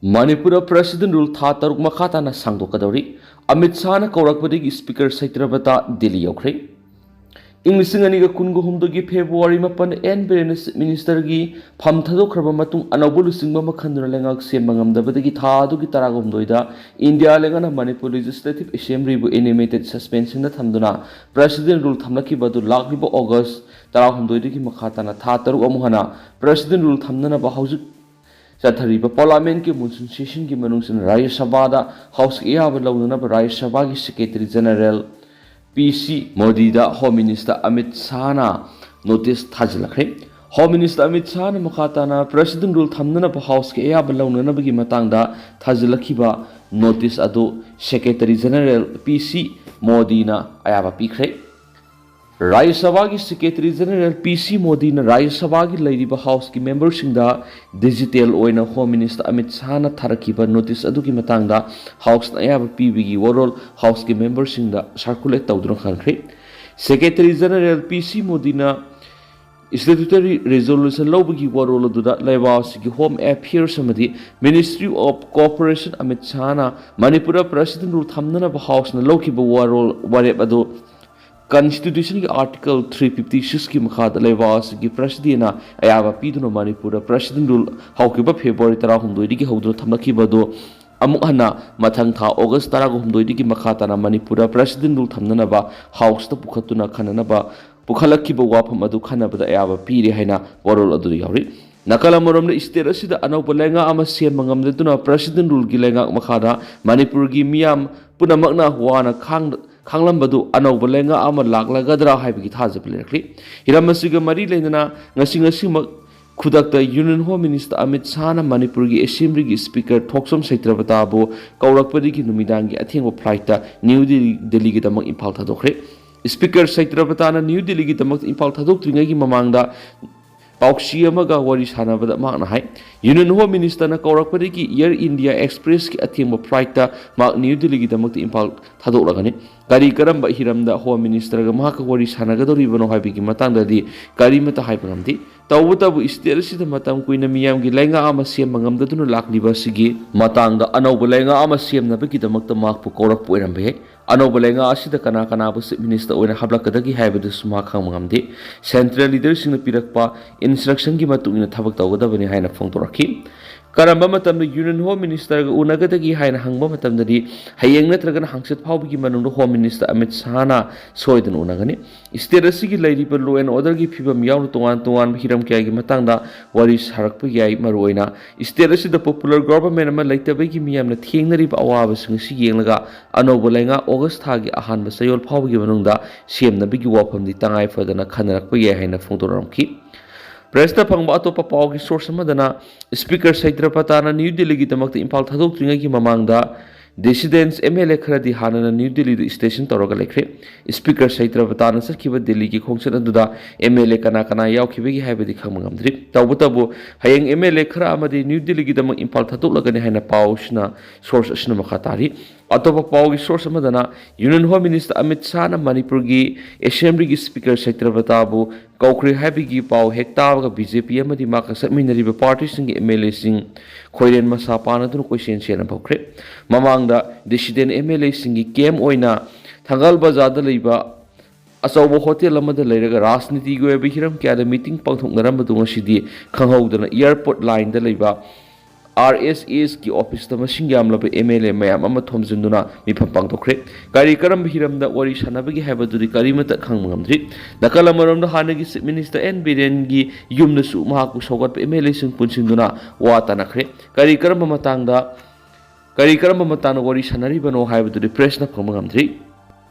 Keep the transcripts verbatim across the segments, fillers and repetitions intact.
ꯃꯅꯤꯄꯨꯔꯗ President Rule ꯊꯥ ꯇꯔꯨꯛ ꯃꯈꯥ ꯇꯥꯅ ꯁꯥꯡꯗꯣꯛꯀꯗꯧꯔꯤ꯫ ꯑꯃꯤꯠ ꯁꯥꯍꯅ ꯀꯧꯔꯛꯄꯗꯒꯤ Speaker ꯁꯇ꯭ꯌꯕ꯭ꯔꯇ ꯗꯤꯜꯂꯤ ꯌꯧꯈ꯭ꯔꯦ꯫ ꯏꯪ ꯂꯤꯁꯤꯡ ꯑꯅꯤꯒ ꯀꯨꯟꯒ ꯍꯨꯝꯗꯣꯏꯒꯤ ꯐꯦꯕ꯭ꯔꯨꯋꯥꯔꯤ ꯃꯥꯄꯟ ꯑꯦꯟ ꯕꯤꯔꯦꯟꯅ Chief Ministerꯒꯤ ꯐꯝ ꯊꯥꯗꯣꯛꯈ꯭ꯔꯕ ꯃꯇꯨꯡ ꯑꯅꯧꯕ ꯂꯨꯆꯤꯡꯕ ꯑꯃ ꯈꯟꯗꯨꯅ ꯂꯩꯉꯥꯛ ꯁꯦꯝꯕ ꯉꯝꯗꯕꯗꯒꯤ ꯊꯥ ꯑꯗꯨꯒꯤ ꯇꯔꯥꯍꯨꯝꯗꯣꯏꯗ ꯏꯟꯗꯤꯌꯥ ꯂꯩꯉꯥꯛꯅ ꯃꯅꯤꯄꯨꯔ Legislative Assemblyꯕꯨ animated suspensionꯗ ꯊꯝꯗꯨꯅ President Rule ꯊꯝꯂꯛꯈꯤꯕ ꯑꯗꯨ ꯂꯥꯛꯂꯤꯕ ꯑꯣꯒꯁ ꯇꯔꯥꯍꯨꯝꯗꯣꯏꯗꯒꯤ ꯃꯈꯥ ꯇꯥꯅ ꯊꯥ ꯇꯔꯨꯛ ꯑꯃꯨꯛ ꯍꯟꯅ President Rule ꯊꯝꯅꯅꯕ ꯍꯧꯖꯤꯛ ꯆꯠꯊꯔꯤꯕ Parliamentꯀꯤ monsoon sessionꯒꯤ ꯃꯅꯨꯡ ꯆꯟꯅ ꯔꯥꯖ꯭ꯌ ꯁꯚꯥꯗ Houseꯀꯤ ꯑꯌꯥꯕ ꯂꯧꯅꯅꯕ ꯔꯥꯖ꯭ꯌ ꯁꯚꯥꯒꯤ Secretary General ꯄꯤ ꯁꯤ ꯃꯣꯗꯤꯗ Home Minister Amit ꯁꯥꯍꯅ notice ꯊꯥꯖꯤꯜꯂꯛꯈ꯭ꯔꯦ꯫ Home Minister Amit ꯁꯥꯍꯅ ꯃꯈꯥ ꯇꯥꯅ President Rule ꯊꯝꯅꯅꯕ Houseꯀꯤ ꯑꯌꯥꯕ ꯂꯧꯅꯅꯕꯒꯤ ꯃꯇꯥꯡꯗ ꯊꯥꯖꯤꯜꯂꯛꯈꯤꯕ notice ꯑꯗꯨ Secretary General ꯄꯤ ꯁꯤ ꯃꯣꯗꯤꯅ ꯑꯌꯥꯕ ꯄꯤꯈ꯭ꯔꯦ꯫ ꯔꯥꯖ꯭ꯌ ꯁꯚꯥꯒꯤ Secretary General ꯄꯤ ꯁꯤ ꯃꯣꯗꯤꯅ ꯔꯥꯖ꯭ꯌ ꯁꯚꯥꯒꯤ ꯂꯩꯔꯤꯕ Houseꯀꯤ memberꯁꯤꯡꯗ digital ꯑꯣꯏꯅ Home Minister ꯑꯃꯤꯠ ꯁꯥꯍꯅ ꯊꯥꯔꯛꯈꯤꯕ notice ꯑꯗꯨꯒꯤ ꯃꯇꯥꯡꯗ Houseꯅ ꯑꯌꯥꯕ ꯄꯤꯕꯒꯤ ꯋꯥꯔꯣꯜ Houseꯀꯤ memberꯁꯤꯡꯗ circulate ꯇꯧꯗꯨꯅ ꯈꯪꯍꯟꯈ꯭ꯔꯦ꯫ Secretary General ꯄꯤ ꯁꯤ ꯃꯣꯗꯤꯅ statutory resolution ꯂꯧꯕꯒꯤ ꯋꯥꯔꯣꯜ ꯑꯗꯨꯗ ꯂꯩꯕꯥꯛ ꯑꯁꯤꯒꯤ Home Affairs ꯑꯃꯗꯤ Ministry of Cooperation ꯑꯃꯤꯠ ꯁꯥꯍꯅ ꯃꯅꯤꯄꯨꯔꯗ President Rule ꯊꯝꯅꯅꯕ Houseꯅ ꯂꯧꯈꯤꯕ ꯋꯥꯔꯣꯜ ꯋꯥꯔꯦꯞ ꯑꯗꯨ Constitutionꯒꯤ Article three fifty sixꯀꯤ ꯃꯈꯥꯗ ꯂꯩꯕꯥꯛ ꯑꯁꯤꯒꯤ Presidentꯅ ꯑꯌꯥꯕ ꯄꯤꯗꯨꯅ ꯃꯅꯤꯄꯨꯔꯗ President Rule ꯍꯧꯈꯤꯕ ꯐꯦꯕ꯭ꯔꯨꯋꯥꯔꯤ ꯇꯔꯥꯍꯨꯝꯗꯣꯏꯗꯒꯤ ꯍꯧꯗꯨꯅ ꯊꯝꯂꯛꯈꯤꯕ ꯑꯗꯨ ꯑꯃꯨꯛ ꯍꯟꯅ ꯃꯊꯪ ꯊꯥ ꯑꯣꯒꯁ ꯇꯔꯥꯍꯨꯝꯗꯣꯏꯗꯒꯤ ꯃꯈꯥ ꯇꯥꯅ ꯃꯅꯤꯄꯨꯔꯗ President Rule ꯊꯝꯅꯅꯕ Houseꯇ ꯄꯨꯈꯠꯇꯨꯅ ꯈꯟꯅꯅꯕ ꯄꯨꯈꯠꯂꯛꯈꯤꯕ ꯋꯥꯐꯝ ꯑꯗꯨ ꯈꯟꯅꯕꯗ ꯑꯌꯥꯕ ꯄꯤꯔꯦ ꯍꯥꯏꯅ ꯋꯥꯔꯣꯜ ꯑꯗꯨꯗ ꯌꯥꯎꯔꯤ꯫ ꯅꯥꯀꯜ ꯑꯃꯔꯣꯝꯗ state ꯑꯁꯤꯗ ꯑꯅꯧꯕ ꯂꯩꯉꯥꯛ ꯑꯃ ꯁꯦꯝꯕ ꯉꯝꯂꯗꯨꯅ President Ruleꯒꯤ ꯂꯩꯉꯥꯛ ꯃꯈꯥꯗ ꯃꯅꯤꯄꯨꯔꯒꯤ ꯃꯤꯌꯥꯝ ꯄꯨꯝꯅꯃꯛꯅ ꯋꯥꯅ ꯈꯥꯡ-, ꯈꯥꯡꯂꯝꯕꯗꯨ ꯑꯅꯧꯕ ꯂꯩꯉꯥꯛ ꯑꯃ ꯂꯥꯛꯂꯒꯗ꯭ꯔꯥ ꯍꯥꯏꯕꯒꯤ ꯊꯥꯖꯕ ꯂꯩꯔꯛꯂꯤ꯫ ꯍꯤꯔꯝ ꯑꯁꯤꯒ ꯃꯔꯤ ꯂꯩꯅꯅ ꯉꯁꯤ ꯉꯁꯤꯃꯛ ꯈꯨꯗꯛꯇ Union Home Minister ꯑꯃꯤꯠ ꯁꯥꯍꯅ ꯃꯅꯤꯄꯨꯔꯒꯤ Assemblyꯒꯤ Speaker ꯊꯣꯛꯆꯣꯝ ꯁꯇ꯭ꯌꯕ꯭ꯔꯇꯕꯨ ꯀꯧꯔꯛꯄꯗꯒꯤ ꯅꯨꯃꯤꯗꯥꯡꯒꯤ ꯑꯊꯦꯡꯕ flightꯇ ꯅ꯭ꯌꯨ ꯗꯤꯜꯂꯤ, ꯗꯤꯜꯂꯤꯒꯤꯗꯃꯛ ꯏꯝꯐꯥꯜ ꯊꯥꯗꯣꯛꯈ꯭ꯔꯦ꯫ Speaker ꯁꯇ꯭ꯌꯕ꯭ꯔꯇꯅ ꯅ꯭ꯌꯨ ꯗꯤꯜꯂꯤꯒꯤꯗꯃꯛꯇ ꯏꯝꯐꯥꯜ ꯊꯥꯗꯣꯛꯇ꯭ꯔꯤꯉꯩꯒꯤ ꯃꯃꯥꯡꯗ ꯄꯥꯎꯆꯦ ꯑꯃꯒ ꯋꯥꯔꯤ ꯁꯥꯟꯅꯕꯗ ꯃꯍꯥꯛꯅ ꯍꯥꯏ, Union Home Ministerꯅ ꯀꯧꯔꯛꯄꯗꯒꯤ Air India Expressꯀꯤ ꯑꯊꯦꯡꯕ flightꯇ ꯃꯍꯥꯛ ꯅ꯭ꯌꯨ ꯗꯤꯜꯂꯤꯒꯤꯗꯃꯛꯇ ꯏꯝꯐꯥꯜ ꯊꯥꯗꯣꯛꯂꯒꯅꯤ꯫ ꯀꯔꯤ ꯀꯔꯝꯕ ꯍꯤꯔꯝꯗ Home Ministerꯒ ꯃꯍꯥꯛꯀ ꯋꯥꯔꯤ ꯁꯥꯟꯅꯒꯗꯧꯔꯤꯕꯅꯣ ꯍꯥꯏꯕꯒꯤ ꯃꯇꯥꯡꯗꯗꯤ ꯀꯔꯤꯃꯠꯇ ꯍꯥꯏꯕ ꯉꯝꯗꯦ꯫ ꯇꯧꯕꯇꯕꯨ state ꯑꯁꯤꯗ ꯃꯇꯝ ꯀꯨꯏꯅ ꯃꯤꯌꯥꯝꯒꯤ ꯂꯩꯉꯥꯛ ꯑꯃ ꯁꯦꯝꯕ ꯉꯝꯗꯗꯨꯅ ꯂꯥꯛꯂꯤꯕ ꯑꯁꯤꯒꯤ ꯃꯇꯥꯡꯗ ꯑꯅꯧꯕ ꯂꯩꯉꯥꯛ ꯑꯃ ꯁꯦꯝꯅꯕꯒꯤꯗꯃꯛꯇ ꯃꯍꯥꯛꯄꯨ ꯀꯧꯔꯛꯄ ꯑꯣꯏꯔꯝꯕ ꯌꯥꯏ꯫ ꯑꯅꯧꯕ ꯂꯩꯉꯥꯛ ꯑꯁꯤꯗ ꯀꯅꯥ ꯀꯅꯥꯕꯨ Chief Minister ꯑꯣꯏꯅ ꯍꯥꯞꯂꯛꯀꯗꯒꯦ ꯍꯥꯏꯕꯗꯨꯁꯨ ꯃꯍꯥꯛ ꯈꯪꯕ ꯉꯝꯗꯦ꯫ Central leaderꯁꯤꯡꯅ ꯄꯤꯔꯛꯄ instructionꯒꯤ ꯃꯇꯨꯡ ꯏꯟꯅ ꯊꯕꯛ ꯇꯧꯒꯗꯕꯅꯤ ꯍꯥꯏꯅ ꯐꯣꯡꯗꯣꯔꯛꯈꯤ꯫ ꯀꯔꯝꯕ ꯃꯇꯝꯗ Union Home Ministerꯒ ꯎꯅꯒꯗꯒꯦ ꯍꯥꯏꯅ ꯍꯪꯕ ꯃꯇꯝꯗꯗꯤ, ꯍꯌꯦꯡ ꯅꯠꯇ꯭ꯔꯒꯅ ꯍꯪꯆꯤꯠ ꯐꯥꯎꯕꯒꯤ ꯃꯅꯨꯡꯗ Home Minister ꯑꯃꯤꯠ ꯁꯥꯍꯅ ꯁꯣꯏꯗꯅ ꯎꯅꯒꯅꯤ꯫ State ꯑꯁꯤꯒꯤ ꯂꯩꯔꯤꯕ law and orderꯒꯤ ꯐꯤꯕꯝ ꯌꯥꯎꯅ ꯇꯣꯉꯥꯟ ꯇꯣꯉꯥꯟꯕ ꯍꯤꯔꯝ ꯀꯌꯥꯒꯤ ꯃꯇꯥꯡꯗ ꯋꯥꯔꯤ ꯁꯥꯔꯛꯄ ꯌꯥꯏ꯫ ꯃꯔꯨꯑꯣꯏꯅ state ꯑꯁꯤꯗ popular government ꯑꯃ ꯂꯩꯇꯕꯒꯤ ꯃꯤꯌꯥꯝꯅ ꯊꯦꯡꯅꯔꯤꯕ ꯑꯋꯥꯕꯁꯤꯡ ꯑꯁꯤ ꯌꯦꯡꯂꯒ, ꯑꯅꯧꯕ ꯂꯩꯉꯥꯛ August ꯊꯥꯒꯤ ꯑꯍꯥꯟꯕ ꯆꯌꯣꯜ ꯐꯥꯎꯕꯒꯤ ꯃꯅꯨꯡꯗ ꯁꯦꯝꯅꯕꯒꯤ ꯋꯥꯐꯝꯗꯤ ꯇꯉꯥꯏ ꯐꯗꯅ ꯈꯟꯅꯔꯛꯄ ꯌꯥꯏ ꯍꯥꯏꯅ ꯐꯣꯡꯗꯣꯔꯛꯈꯤ꯫ Pressꯇ ꯐꯪꯕ ꯑꯇꯣꯞꯄ ꯄꯥꯎꯒꯤ source ꯑꯃꯗꯅ, Speaker ꯁꯩꯇ꯭ꯔꯄꯇꯥꯅ New Delhiꯒꯤꯗꯃꯛꯇ ꯏꯝꯐꯥꯜ ꯊꯥꯗꯣꯛꯇ꯭ꯔꯤꯉꯩꯒꯤ ꯃꯃꯥꯡꯗ dissidents MLA ꯈꯔꯗꯤ ꯍꯥꯟꯅꯅ New Delhiꯗ station ꯇꯧꯔꯒ ꯂꯩꯈ꯭ꯔꯦ꯫ Speaker ꯁꯩꯇ꯭ꯔꯄꯇꯥꯅ ꯆꯠꯈꯤꯕ ꯗꯦꯜꯂꯤꯒꯤ ꯈꯣꯡꯆꯠ ꯑꯗꯨꯗ MLA ꯀꯅꯥ ꯀꯅꯥ ꯌꯥꯎꯈꯤꯕꯒꯦ ꯍꯥꯏꯕꯗꯤ ꯈꯪꯕ ꯉꯝꯗ꯭ꯔꯤ꯫ ꯇꯧꯕꯇꯕꯨ, ꯍꯌꯦꯡ MLA ꯈꯔ ꯑꯃꯗꯤ New Delhiꯒꯤꯗꯃꯛ ꯏꯝꯐꯥꯜ ꯊꯥꯗꯣꯛꯂꯒꯅꯤ ꯍꯥꯏꯅ ꯄꯥꯎꯁꯤꯅ, source ꯑꯁꯤꯅ ꯃꯈꯥ ꯇꯥꯔꯤ꯫ ꯑꯇꯣꯞꯄ ꯄꯥꯎꯒꯤ source ꯑꯃꯗꯅ, Union Home Minister ꯑꯃꯤꯠ ꯁꯥꯍꯅ ꯃꯅꯤꯄꯨꯔꯒꯤ Assemblyꯒꯤ Speaker ꯁꯩꯇ꯭ꯔꯄꯇꯥꯕꯨ ꯀꯧꯈ꯭ꯔꯦ ꯍꯥꯏꯕꯒꯤ ꯄꯥꯎ ꯍꯦꯛ ꯇꯥꯕꯒ BJP ꯑꯃꯗꯤ ꯃꯥꯒ ꯆꯠꯃꯤꯟꯅꯔꯤꯕ partyꯁꯤꯡꯒꯤ MLAꯁꯤꯡ ꯈꯣꯏꯔꯦꯟ ꯃꯁꯥ ꯄꯥꯟꯅꯗꯨꯅ ꯀꯣꯏꯆꯦꯟ ꯆꯦꯟꯅꯕ ꯍꯧꯈ꯭ꯔꯦ꯫ ꯃꯃꯥꯡꯗ dissident MLAꯁꯤꯡꯒꯤ camp ꯑꯣꯏꯅ ꯊꯪꯒꯥꯜ ꯕꯖꯥꯔꯗ ꯂꯩꯕ ꯑꯆꯧꯕ hotel ꯑꯃꯗ ꯂꯩꯔꯒ ꯔꯥꯖꯅꯤꯇꯤꯒꯤ ꯑꯣꯏꯕ ꯍꯤꯔꯝ ꯀꯌꯥꯗ meeting ꯄꯥꯡꯊꯣꯛꯅꯔꯝꯕꯗꯨ ꯉꯁꯤꯗꯤ ꯈꯪꯍꯧꯗꯅ airport lineꯗ ꯂꯩꯕ RSSꯒꯤ officeꯇ ꯃꯁꯤꯡ ꯌꯥꯝꯂꯕ MLA ꯃꯌꯥꯝ ꯑꯃ ꯊꯣꯝꯖꯤꯟꯗꯨꯅ ꯃꯤꯐꯝ ꯄꯥꯡꯊꯣꯛꯈ꯭ꯔꯦ꯫ ꯀꯔꯤ ꯀꯔꯝꯕ ꯍꯤꯔꯝꯗ ꯋꯥꯔꯤ ꯁꯥꯟꯅꯕꯒꯦ ꯍꯥꯏꯕꯗꯨꯗꯤ ꯀꯔꯤꯃꯠꯇ ꯈꯪꯕ ꯉꯝꯗ꯭ꯔꯤ꯫ ꯅꯥꯀꯜ ꯑꯃꯔꯣꯝꯗ, ꯍꯥꯟꯅꯒꯤ Chief Minister ꯑꯦꯟ ꯕꯤꯔꯦꯟꯒꯤ ꯌꯨꯝꯗꯁꯨ ꯃꯍꯥꯛꯄꯨ ꯁꯧꯒꯠꯄ MLAꯁꯤꯡ ꯄꯨꯟꯁꯤꯟꯗꯨꯅ ꯋꯥ ꯇꯥꯅꯈ꯭ꯔꯦ꯫ ꯀꯔꯤ ꯀꯔꯝꯕ ꯃꯇꯥꯡꯗ, ꯀꯔꯤ ꯀꯔꯝꯕ ꯃꯇꯥꯡꯗ ꯋꯥꯔꯤ ꯁꯥꯟꯅꯔꯤꯕꯅꯣ ꯍꯥꯏꯕꯗꯨꯗꯤ pressꯅ ꯐꯪꯕ ꯉꯝꯗ꯭ꯔꯤ꯫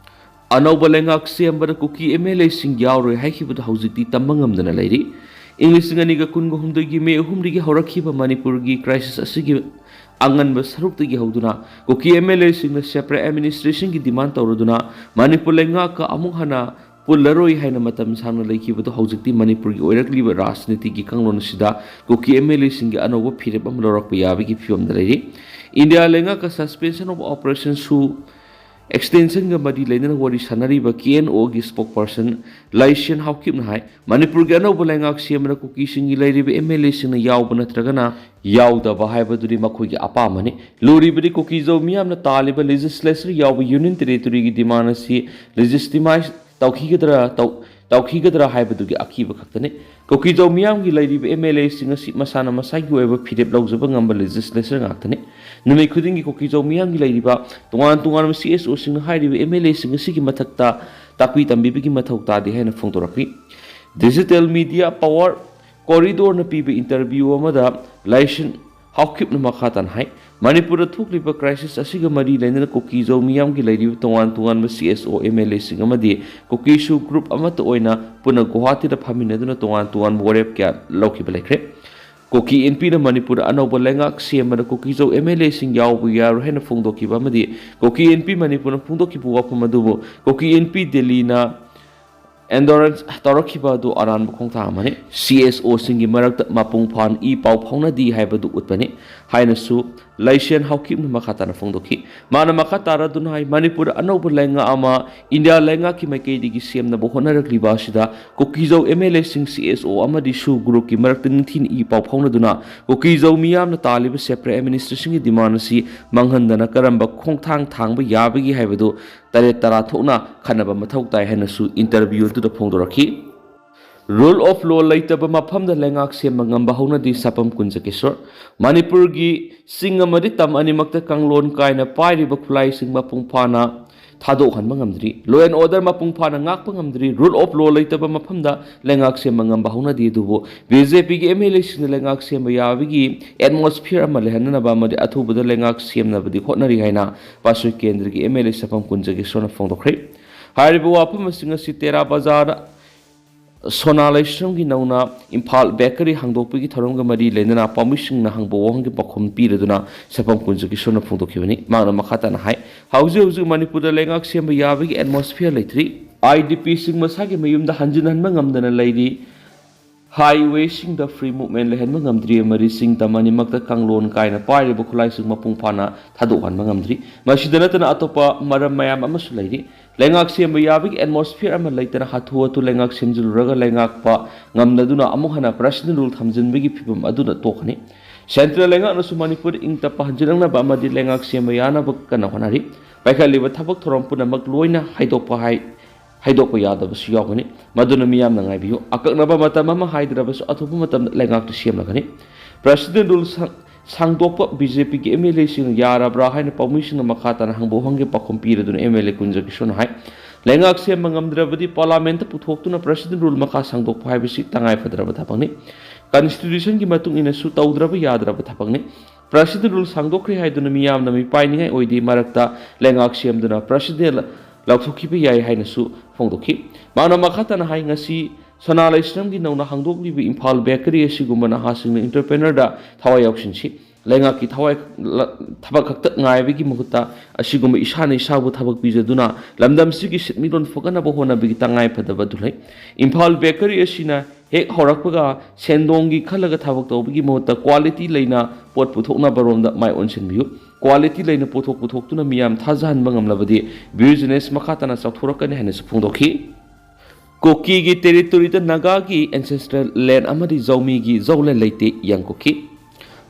ꯑꯅꯧꯕ ꯂꯩꯉꯥꯛ ꯁꯦꯝꯕꯗ ꯀꯨꯀꯤ MLAꯁꯤꯡ ꯌꯥꯎꯔꯣꯏ ꯍꯥꯏꯈꯤꯕꯗꯨ ꯍꯧꯖꯤꯛꯇꯤ ꯇꯝꯕ ꯉꯝꯗꯅ ꯂꯩꯔꯤ꯫ ꯏꯪ ꯂꯤꯁꯤꯡ ꯑꯅꯤꯒ ꯀꯨꯟꯒ ꯍꯨꯝꯗꯣꯏꯒꯤ ꯃꯦ ꯑꯍꯨꯝꯗꯒꯤ ꯍꯧꯔꯛꯈꯤꯕ ꯃꯅꯤꯄꯨꯔꯒꯤ crisis ꯑꯁꯤꯒꯤ ꯑꯉꯟꯕ ꯁꯔꯨꯛꯇꯒꯤ ꯍꯧꯗꯨꯅ ꯀꯨꯀꯤ MLAꯁꯤꯡꯅ separate administrationꯒꯤ demand ꯇꯧꯔꯗꯨꯅ ꯃꯅꯤꯄꯨꯔ ꯂꯩꯉꯥꯛꯀ ꯑꯃꯨꯛ ꯍꯟꯅ ꯄꯨꯜꯂꯔꯣꯏ ꯍꯥꯏꯅ ꯃꯇꯝ ꯁꯥꯡꯅ ꯂꯩꯈꯤꯕꯗꯨ ꯍꯧꯖꯤꯛꯇꯤ ꯃꯅꯤꯄꯨꯔꯒꯤ ꯑꯣꯏꯔꯛꯂꯤꯕ ꯔꯥꯖꯅꯤꯇꯤꯒꯤ ꯀꯥꯡꯂꯣꯟ ꯑꯁꯤꯗ ꯀꯨꯀꯤ MLAꯁꯤꯡꯒꯤ ꯑꯅꯧꯕ ꯐꯤꯔꯦꯞ ꯑꯃ ꯂꯧꯔꯛꯄ ꯌꯥꯕꯒꯤ ꯐꯤꯕꯝꯗ ꯂꯩꯔꯤ꯫ ꯏꯟꯗꯤꯌꯥ ꯂꯩꯉꯥꯛꯀ suspension of operationꯁꯨ ꯑꯦꯛꯁꯇꯦꯟꯁꯟꯒ ꯃꯔꯤ ꯂꯩꯅꯅ ꯋꯥꯔꯤ ꯁꯥꯟꯅꯔꯤꯕ ꯀꯦ ꯑꯦꯟ ꯑꯣꯒꯤ ꯁ꯭ꯄꯣꯛꯄꯔꯁꯟ ꯂꯥꯏꯁꯦꯟ ꯍꯥꯎꯀꯤꯞꯅ ꯍꯥꯏ, ꯃꯅꯤꯄꯨꯔꯒꯤ ꯑꯅꯧꯕ ꯂꯩꯉꯥꯛ ꯁꯦꯝꯕꯗ ꯀꯨꯀꯤꯁꯤꯡꯒꯤ ꯂꯩꯔꯤꯕ ꯑꯦꯝ ꯑꯦꯜ ꯑꯦꯁꯤꯡꯅ ꯌꯥꯎꯕ ꯅꯠꯇ꯭ꯔꯒꯅ ꯌꯥꯎꯗꯕ ꯍꯥꯏꯕꯗꯨꯗꯤ ꯃꯈꯣꯏꯒꯤ ꯑꯄꯥꯝꯕꯅꯤ꯫ ꯂꯨꯔꯤꯕꯗꯤ ꯀꯨꯀꯤꯖꯧ ꯃꯤꯌꯥꯝꯅ ꯇꯥꯜꯂꯤꯕ ꯂꯦꯖꯤꯁꯂꯦꯆꯔ ꯌꯥꯎꯕ ꯌꯨꯅꯤꯌꯟ ꯇꯦꯔꯤꯇꯣꯔꯤꯒꯤ ꯗꯤꯃꯥꯟ ꯑꯁꯤ ꯂꯦꯖꯤꯁꯇꯤꯃꯥꯏꯖ ꯇꯧꯈꯤꯒꯗ꯭ꯔꯥ, ꯇꯧ-, ꯇꯧꯈꯤꯒꯗ꯭ꯔꯥ ꯍꯥꯏꯕꯗꯨꯒꯤ ꯑꯀꯤꯕ ꯈꯛꯇꯅꯤ꯫ ꯀꯨꯀꯤꯖꯧ ꯃꯤꯌꯥꯝꯒꯤ ꯂꯩꯔꯤꯕ ꯑꯦꯝ ꯑꯦꯜ ꯑꯦꯁꯤꯡ ꯑꯁꯤ ꯃꯁꯥꯅ ꯃꯁꯥꯒꯤ ꯑꯣꯏꯕ ꯐꯤꯔꯦꯞ ꯂꯧꯖꯕ ꯉꯝꯕ ꯂꯦꯖꯤꯁꯂꯦꯆꯔ ꯉꯥꯛꯇꯅꯤ꯫ ꯅꯨꯃꯤꯠ ꯈꯨꯗꯤꯡꯒꯤ ꯀꯨꯀꯤꯖꯧ ꯃꯤꯌꯥꯝꯒꯤ ꯂꯩꯔꯤꯕ ꯇꯣꯉꯥꯟ ꯇꯣꯉꯥꯟꯕ ꯁꯤ ꯑꯦꯁ ꯑꯣꯁꯤꯡꯅ ꯍꯥꯏꯔꯤꯕ ꯑꯦꯝ ꯑꯦꯜ ꯑꯦꯁꯤꯡ ꯑꯁꯤꯒꯤ ꯃꯊꯛꯇ ꯇꯥꯛꯄꯤ ꯇꯝꯕꯤꯕꯒꯤ ꯃꯊꯧ ꯇꯥꯗꯦ ꯍꯥꯏꯅ ꯐꯣꯡꯗꯣꯔꯛꯂꯤ꯫ ꯗꯤꯖꯤꯇꯦꯜ ꯃꯤꯗꯤꯌꯥ ꯄꯥꯋꯔ ꯀꯣꯔꯤꯗꯣꯔꯅ ꯄꯤꯕ ꯏꯟꯇꯔꯚ꯭ꯌꯨ ꯑꯃꯗ ꯂꯥꯏꯁꯦꯟ ꯍꯥꯎꯀꯤꯞꯅ ꯃꯈꯥ ꯇꯥꯅ ꯍꯥꯏ, ꯃꯅꯤꯄꯨꯔꯗ ꯊꯣꯛꯂꯤꯕ ꯀ꯭ꯔꯥꯏꯁꯤꯁ ꯑꯁꯤꯒ ꯃꯔꯤ ꯂꯩꯅꯅ ꯀꯨꯀꯤꯖꯧ ꯃꯤꯌꯥꯝꯒꯤ ꯂꯩꯔꯤꯕ ꯇꯣꯉꯥꯟ ꯇꯣꯉꯥꯟꯕ ꯁꯤ ꯑꯦꯁ ꯑꯣ, ꯑꯦꯝ ꯑꯦꯜ ꯑꯦꯁꯤꯡ ꯑꯃꯗꯤ ꯀꯨꯀꯤꯁꯨ ꯒ꯭ꯔꯨꯞ ꯑꯃꯠꯇ ꯑꯣꯏꯅ ꯄꯨꯟꯅ ꯒꯨꯋꯥꯍꯥꯇꯤꯗ ꯐꯝꯃꯤꯟꯅꯗꯨꯅ ꯇꯣꯉꯥꯟ ꯇꯣꯉꯥꯟꯕ ꯋꯥꯔꯦꯞ ꯀꯌꯥ ꯂꯧꯈꯤꯕ ꯂꯩꯈ꯭ꯔꯦ꯫ ꯀꯨꯀꯤ ꯑꯦꯟ ꯄꯤꯅ ꯃꯅꯤꯄꯨꯔꯗ ꯑꯅꯧꯕ ꯂꯩꯉꯥꯛ ꯁꯦꯝꯕꯗ ꯀꯨꯀꯤꯖꯧ ꯑꯦꯝ ꯑꯦꯜ ꯑꯦꯁꯤꯡ ꯌꯥꯎꯕ ꯌꯥꯔꯣꯏ ꯍꯥꯏꯅ ꯐꯣꯡꯗꯣꯛꯈꯤꯕ ꯑꯃꯗꯤ ꯀꯨꯀꯤ ꯑꯦꯟ ꯄꯤ ꯃꯅꯤꯄꯨꯔꯅ ꯐꯣꯡꯗꯣꯛꯈꯤꯕ ꯋꯥꯐꯝ ꯑꯗꯨꯕꯨ ꯀꯨꯀꯤ ꯑꯦꯟ ꯄꯤ ꯗꯦꯜꯂꯤꯅ ꯑꯦꯟꯗꯣꯔꯦꯟꯁ ꯇꯧꯔꯛꯈꯤꯕ ꯑꯗꯨ ꯑꯔꯥꯟꯕ ꯈꯣꯡꯊꯥꯡ ꯑꯃꯅꯤ꯫ ꯁꯤ ꯑꯦꯁ ꯑꯣꯁꯤꯡꯒꯤ ꯃꯔꯛꯇ ꯃꯄꯨꯡ ꯐꯥꯅ ꯏ ꯄꯥꯎ ꯐꯥꯎꯅꯗꯦ ꯍꯥꯏꯕꯗꯨ ꯎꯠꯄꯅꯤ ꯍꯥꯏꯅꯁꯨ ꯂꯥꯏꯁꯦꯟ ꯍꯥꯎꯀꯤꯞꯅ ꯃꯈꯥ ꯇꯥꯅ ꯐꯣꯡꯗꯣꯛꯈꯤ꯫ ꯃꯥꯅ ꯃꯈꯥ ꯇꯥꯔꯗꯨꯅ ꯍꯥꯏ, ꯃꯅꯤꯄꯨꯔꯗ ꯑꯅꯧꯕ ꯂꯩꯉꯥꯛ ꯑꯃ ꯏꯟꯗꯤꯌꯥ ꯂꯩꯉꯥꯛꯀꯤ ꯃꯥꯏꯀꯩꯗꯒꯤ ꯁꯦꯝꯅꯕ ꯍꯣꯠꯅꯔꯛꯂꯤꯕ ꯑꯁꯤꯗ ꯀꯨꯀꯤꯖꯧ ꯑꯦꯝ ꯑꯦꯜ ꯑꯦꯁꯤꯡ, ꯁꯤ ꯑꯦꯁ ꯑꯣ ꯑꯃꯗꯤ ꯁꯨ ꯒ꯭ꯔꯨꯞꯀꯤ ꯃꯔꯛꯇ ꯅꯤꯡꯊꯤꯅ ꯏ ꯄꯥꯎ ꯐꯥꯎꯅꯗꯨꯅ ꯀꯨꯀꯤꯖꯧ ꯃꯤꯌꯥꯝꯅ ꯇꯥꯜꯂꯤꯕ ꯁꯦꯄꯔꯦꯠ ꯑꯦꯗꯃꯤꯅꯤꯁꯇ꯭ꯔꯦꯁꯟꯒꯤ ꯗꯤꯃꯥꯟ ꯑꯁꯤ ꯃꯥꯡꯍꯟꯗꯅ ꯀꯔꯝꯕ ꯈꯣꯡꯊꯥꯡ ꯊꯥꯡꯕ ꯌꯥꯕꯒꯦ ꯍꯥꯏꯕꯗꯨ ꯇꯔꯦꯠ ꯇꯔꯥ ꯊꯣꯛꯅ ꯈꯟꯅꯕ ꯃꯊꯧ ꯇꯥꯏ ꯍꯥꯏꯅꯁꯨ ꯏꯟꯇꯔꯚ꯭ꯌꯨ ꯑꯗꯨꯗ ꯐꯣꯡꯗꯣꯔꯛꯈꯤ꯫ ꯔꯨꯜ ꯑꯣꯐ ꯂꯣ ꯂꯩꯇꯕ ꯃꯐꯝꯗ ꯂꯩꯉꯥꯛ ꯁꯦꯝꯕ ꯉꯝꯕ ꯍꯧꯅꯗꯦ, ꯁꯥꯄꯝ ꯀꯨꯟꯖꯀꯤꯁꯣꯔ꯫ ꯃꯅꯤꯄꯨꯔꯒꯤ ꯆꯤꯡ ꯑꯃꯗꯤ ꯇꯝ ꯑꯅꯤꯃꯛꯇ ꯀꯥꯡꯂꯣꯟ ꯀꯥꯏꯅ ꯄꯥꯏꯔꯤꯕ ꯈꯨꯠꯂꯥꯏꯁꯤꯡ ꯃꯄꯨꯡ ꯐꯥꯅ ꯊꯥꯗꯣꯛꯍꯟꯕ ꯉꯝꯗ꯭ꯔꯤ, ꯂꯣ ꯑꯦꯟ ꯑꯣꯔꯗꯔ ꯃꯄꯨꯡ ꯐꯥꯅ ꯉꯥꯛꯄ ꯉꯝꯗ꯭ꯔꯤ, ꯔꯨꯜ ꯑꯣꯐ ꯂꯣ ꯂꯩꯇꯕ ꯃꯐꯝꯗ ꯂꯩꯉꯥꯛ ꯁꯦꯝꯕ ꯉꯝꯕ ꯍꯧꯅꯗꯦ꯫ ꯑꯗꯨꯕꯨ ꯕꯤ ꯖꯦ ꯄꯤꯒꯤ ꯑꯦꯝ ꯑꯦꯜ ꯑꯦꯁꯤꯡꯅ ꯂꯩꯉꯥꯛ ꯁꯦꯝꯕ ꯌꯥꯕꯒꯤ ꯑꯦꯠꯃꯣꯁꯐꯤꯌꯔ ꯑꯃ ꯂꯩꯍꯟꯅꯅꯕ ꯑꯃꯗꯤ ꯑꯊꯨꯕꯗ ꯂꯩꯉꯥꯛ ꯁꯦꯝꯅꯕꯗꯤ ꯍꯣꯠꯅꯔꯤ ꯍꯥꯏꯅ ꯄꯥꯠꯁꯣꯏ ꯀꯦꯟꯗ꯭ꯔꯒꯤ ꯑꯦꯝ ꯑꯦꯜ ꯑꯦ ꯁꯥꯄꯝ ꯀꯨꯟꯖꯒꯤꯁꯣꯔꯅ ꯐꯣꯡꯗꯣꯛꯈ꯭ꯔꯦ꯫ ꯍꯥꯏꯔꯤꯕ ꯋꯥꯐꯝꯁꯤꯡ ꯑꯁꯤ ꯇꯦꯔꯥ ꯕꯖꯥꯔꯗ ꯁꯣꯅꯥ ꯂꯥꯏꯁ꯭ꯔꯝꯒꯤ ꯅꯧꯅ ꯏꯝꯐꯥꯜ ꯕꯦꯀꯔꯤ ꯍꯥꯡꯗꯣꯛꯄꯒꯤ ꯊꯧꯔꯝꯒ ꯃꯔꯤ ꯂꯩꯅꯅ ꯄꯥꯝꯕꯤꯁꯤꯡꯅ ꯍꯪꯕ ꯋꯥꯍꯪꯒꯤ ꯄꯥꯎꯈꯨꯝ ꯄꯤꯔꯗꯨꯅ ꯁꯥꯄꯝ ꯀꯨꯟꯖꯀꯤꯁꯣꯔꯅ ꯐꯣꯡꯗꯣꯛꯈꯤꯕꯅꯤ꯫ ꯃꯍꯥꯛꯅ ꯃꯈꯥ ꯇꯥꯅ ꯍꯥꯏ, ꯍꯧꯖꯤꯛ ꯍꯧꯖꯤꯛ ꯃꯅꯤꯄꯨꯔꯗ ꯂꯩꯉꯥꯛ ꯁꯦꯝꯕ ꯌꯥꯕꯒꯤ ꯑꯦꯠꯃꯣꯁꯐꯤꯌꯔ ꯂꯩꯇ꯭ꯔꯤ꯫ ꯑꯥꯏ ꯗꯤ ꯄꯤꯁꯤꯡ ꯃꯁꯥꯒꯤ ꯃꯌꯨꯝꯗ ꯍꯟꯖꯤꯟꯍꯟꯕ ꯉꯝꯗꯅ ꯂꯩꯔꯤ꯫ Highwayꯁꯤꯡꯗ free movement ꯂꯩꯍꯟꯕ ꯉꯝꯗ꯭ꯔꯤ ꯑꯃꯗꯤ ꯆꯤꯡ ꯇꯝ ꯑꯅꯤꯃꯛꯇ ꯀꯥꯡꯂꯣꯟ ꯀꯥꯏꯅ ꯄꯥꯏꯔꯤꯕ ꯈꯨꯠꯂꯥꯏꯁꯤꯡ ꯃꯄꯨꯡ ꯐꯥꯅ ꯊꯥꯗꯣꯛꯍꯟꯕ ꯉꯝꯗ꯭ꯔꯤ꯫ ꯃꯁꯤꯗ ꯅꯠꯇꯅ ꯑꯇꯣꯞꯄ ꯃꯔꯝ ꯃꯌꯥꯝ ꯑꯃꯁꯨ ꯂꯩꯔꯤ꯫ ꯂꯩꯉꯥꯛ ꯁꯦꯝꯕ ꯌꯥꯕꯒꯤ atmosphere ꯑꯃ ꯂꯩꯇꯅ ꯍꯥꯊꯨ ꯍꯥꯊꯨ ꯂꯩꯉꯥꯛ ꯁꯦꯝꯖꯤꯜꯂꯨꯔꯒ ꯂꯩꯉꯥꯛꯄ ꯉꯝꯗꯗꯨꯅ ꯑꯃꯨꯛ ꯍꯟꯅ President Rule ꯊꯝꯖꯤꯟꯕꯒꯤ ꯐꯤꯕꯝ ꯑꯗꯨꯅ ꯇꯣꯛꯀꯅꯤ꯫ Central ꯂꯩꯉꯥꯛꯅꯁꯨ ꯃꯅꯤꯄꯨꯔꯗ ꯏꯪ ꯇꯞꯄ ꯍꯟꯖꯤꯜꯂꯛꯅꯕ ꯑꯃꯗꯤ ꯂꯩꯉꯥꯛ ꯁꯦꯝꯕ ꯌꯥꯅꯕ ꯀꯟꯅ ꯍꯣꯠꯅꯔꯤ꯫ ꯄꯥꯏꯈꯠꯂꯤꯕ ꯊꯕꯛ ꯊꯧꯔꯝ ꯄꯨꯝꯅꯃꯛ ꯂꯣꯏꯅ ꯍꯥꯏꯗꯣꯛꯄ ꯍꯥꯏ ꯍꯥꯏꯗꯣꯛꯄ ꯌꯥꯗꯕꯁꯨ ꯌꯥꯎꯒꯅꯤ꯫ ꯃꯗꯨꯅ ꯃꯤꯌꯥꯝꯅ ꯉꯥꯏꯕꯤꯌꯨ꯫ ꯑꯀꯛꯅꯕ ꯃꯇꯝ ꯑꯃ ꯍꯥꯏꯗ꯭ꯔꯕꯁꯨ ꯑꯊꯨꯕ ꯃꯇꯝꯗ ꯂꯩꯉꯥꯛꯇꯨ ꯁꯦꯝꯂꯒꯅꯤ꯫ President Rule ꯁꯥꯡ-, ꯁꯥꯡꯗꯣꯛꯄ BJPꯒꯤ MLAꯁꯤꯡꯅ ꯌꯥꯔꯕ꯭ꯔꯥ ꯍꯥꯏꯅ ꯄꯥꯎꯃꯤꯁꯤꯡꯅ ꯃꯈꯥ ꯇꯥꯅ ꯍꯪꯕ ꯋꯥꯍꯪꯒꯤ ꯄꯥꯎꯈꯨꯝ ꯄꯤꯔꯗꯨꯅ MLA ꯀꯨꯟꯖ ꯀꯤꯁꯣꯔꯅ ꯍꯥꯏ, ꯂꯩꯉꯥꯛ ꯁꯦꯝꯕ ꯉꯝꯗ꯭ꯔꯕꯗꯤ Parliamentꯇ ꯄꯨꯊꯣꯛꯇꯨꯅ President Rule ꯃꯈꯥ ꯁꯥꯡꯗꯣꯛꯄ ꯍꯥꯏꯕꯁꯤ ꯇꯉꯥꯏ ꯐꯗ꯭ꯔꯕ ꯊꯕꯛꯅꯤ꯫ Constitutionꯒꯤ ꯃꯇꯨꯡ ꯏꯟꯅꯁꯨ ꯇꯧꯗ꯭ꯔꯕ ꯌꯥꯗ꯭ꯔꯕ ꯊꯕꯛꯅꯤ꯫ President Rule ꯁꯥꯡꯗꯣꯛꯈ꯭ꯔꯦ ꯍꯥꯏꯗꯨꯅ ꯃꯤꯌꯥꯝꯅ ꯃꯤꯄꯥꯏꯅꯤꯡꯉꯥꯏ ꯑꯣꯏꯗꯦ꯫ ꯃꯔꯛꯇ ꯂꯩꯉꯥꯛ ꯁꯦꯝꯗꯨꯅ President ꯂꯧꯊꯣꯛꯈꯤꯕ ꯌꯥꯏ ꯍꯥꯏꯅꯁꯨ ꯐꯣꯡꯗꯣꯛꯈꯤ꯫ ꯃꯍꯥꯛꯅ ꯃꯈꯥ ꯇꯥꯅ ꯍꯥꯏ, ꯉꯁꯤ ꯁꯅꯥ ꯂꯩꯁ꯭ꯔꯝꯒꯤ ꯅꯧꯅ ꯍꯥꯡꯗꯣꯛꯂꯤꯕ ꯏꯝꯐꯥꯜ ꯕꯦꯀꯔꯤ ꯑꯁꯤꯒꯨꯝꯕ ꯅꯍꯥꯁꯤꯡꯅ entrepreneurꯗ ꯊꯋꯥꯏ ꯌꯥꯎꯁꯤꯟꯁꯤ꯫ ꯂꯩꯉꯥꯛꯀꯤ ꯊꯋꯥꯏ ꯂ-, ꯊꯕꯛ ꯈꯛꯇ ꯉꯥꯏꯕꯒꯤ ꯃꯍꯨꯠꯇ ꯑꯁꯤꯒꯨꯝꯕ ꯏꯁꯥꯅ ꯏꯁꯥꯕꯨ ꯊꯕꯛ ꯄꯤꯖꯗꯨꯅ ꯂꯝꯗꯝꯁꯤꯒꯤ ꯁꯤꯟꯃꯤꯠꯂꯣꯟ ꯐꯒꯠꯅꯕ ꯍꯣꯠꯅꯕꯒꯤ ꯇꯉꯥꯏ ꯐꯗꯕ ꯑꯗꯨ ꯂꯩ꯫ ꯏꯝꯐꯥꯜ ꯕꯦꯀꯔꯤ ꯑꯁꯤꯅ ꯍꯦꯛ ꯍꯧꯔꯛꯄꯒ ꯁꯦꯟꯗꯣꯡꯒꯤ ꯈꯜꯂꯒ ꯊꯕꯛ ꯇꯧꯕꯒꯤ ꯃꯍꯨꯠꯇ quality ꯂꯩꯅ ꯄꯣꯠ ꯄꯨꯊꯣꯛꯅꯕꯔꯣꯝꯗ ꯃꯥꯏ ꯑꯣꯟꯁꯤꯟꯕꯤꯌꯨ꯫ Quality ꯂꯩꯅ ꯄꯣꯠꯊꯣꯛ ꯄꯨꯊꯣꯛꯇꯨꯅ ꯃꯤꯌꯥꯝ ꯊꯥꯖꯍꯟꯕ ꯉꯝꯂꯕꯗꯤ business ꯃꯈꯥ ꯇꯥꯅ ꯆꯥꯎꯊꯣꯔꯛꯀꯅꯤ ꯍꯥꯏꯅꯁꯨ ꯐꯣꯡꯗꯣꯛꯈꯤ꯫ ꯀꯨꯀꯤꯒꯤ territoryꯗ ꯅꯥꯒꯥꯒꯤ ancestral land ꯑꯃꯗꯤ ꯖꯧꯃꯤꯒꯤ ꯖꯧꯂꯦꯟ ꯂꯩꯇꯦ, ꯌꯪꯀꯨꯛꯀꯤ꯫